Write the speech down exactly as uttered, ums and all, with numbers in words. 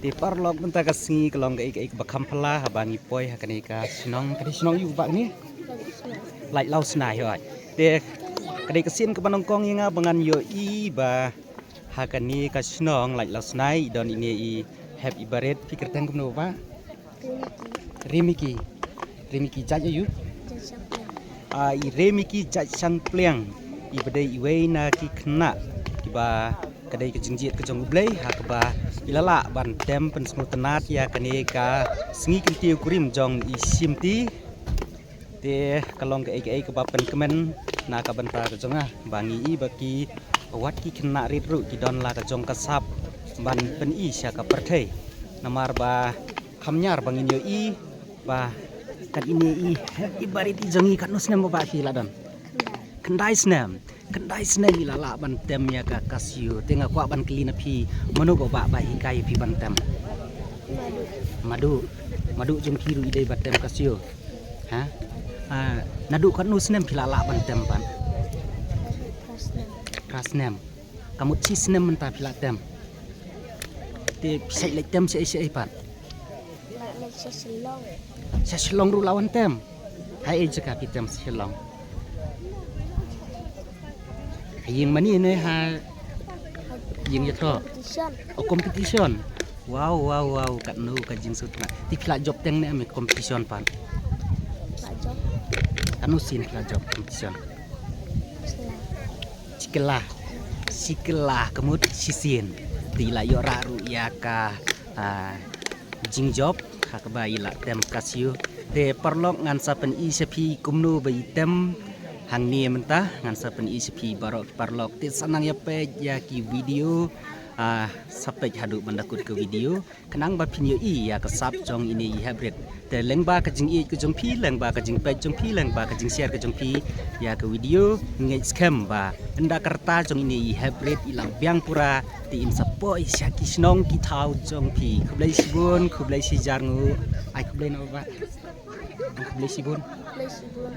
Te paralok, mynta ka sngi ka long kaei kaei kaba kham phylla haba ngi poi ha kane ka shnong, kane shnong ïa u ba ngi Laitlawsnai, hooid. Te ka dei ka sien kaba nyngkong ïa nga ba ngan ïohi ba ha kane ka shnong Laitlawsnai i don ine i hep i barit. Phi kyrteng kumno ba? Remiki. Remiki jait aïu? Ah, i Remiki jait Shangpliang, i ba dei iwei na ki khynnah kiba ka dei ka jingjied ka jong U Blei ha kaba i la lah ban tem pynsngewtynnat ïa kane ka sngi kyntiew kurim jong i Shimti. Te ka long kaei kaei kaba pynkmen na ka bynta ka jong nga ba ngi i ba ki, wat ki khynnah rit ruh ki don la ka jong ka sap ban pyni sha ka pyrthei. Namar ba kham ñiar ba ngin ïohi ba kat ine i hep i barit i jong ngi, katno snem ba phi la don? Khyndai snem. Khyndai snem i la lah ban tem ïa ka Casio. Te nga kwah ban kylli na phi, mano ba ba hikai ïa phi ban tem? Madu. Madu jong phi ruh i dei ba tem Casio. Ha? Ah, naduh katno snem phi la lah ban tem pat? Phra snem. Ka mut shi snem mynta phi la tem. Te phi sa leit tem shaei shaei pat? Sha Shillong. Sha Shillong ruh la wan tem. Ha ei jaka phi tem sha Shillong? Ha ïing mane ne ha ïing ïathoh? Competition. Oh, competition. Wow, wow, wow, katno ka jingsngewtynnat. Te phi la jop teng ne em competition pat? La jop. Katno sien phi la jop competition? Shi kylla. Shi kylla. Shi kylla, ka mut shisien. Te i la ïoh rah ruh ïa ka, ah, jingjop ha kaba i la tem Casio. Te paralok, ngan sa pyni sha phi kumno ba i tem hangne mynta. Ngan sa pyni sha phi baroh ki paralok. Te sa nang ïa peit ïa ki video, ah, sa peit haduh ban da kut ka video. Khnang ba phin ïohi ïa ka sap jong ine i hep rit. Te lyngba ka jingïeit ka jong phi, lyngba ka jingpeit jong phi, lyngba ka jingshare ka jong phi ïa ka video, ngeit skhem ba ynda ka rta jong ine i hep rit i la biang pura, te in sa poi sha ki shnong ki thaw jong phi. Khublei shibun, khublei shihajar nguh. Ai khublei na ba. Khublei shibun. Khublei shibun.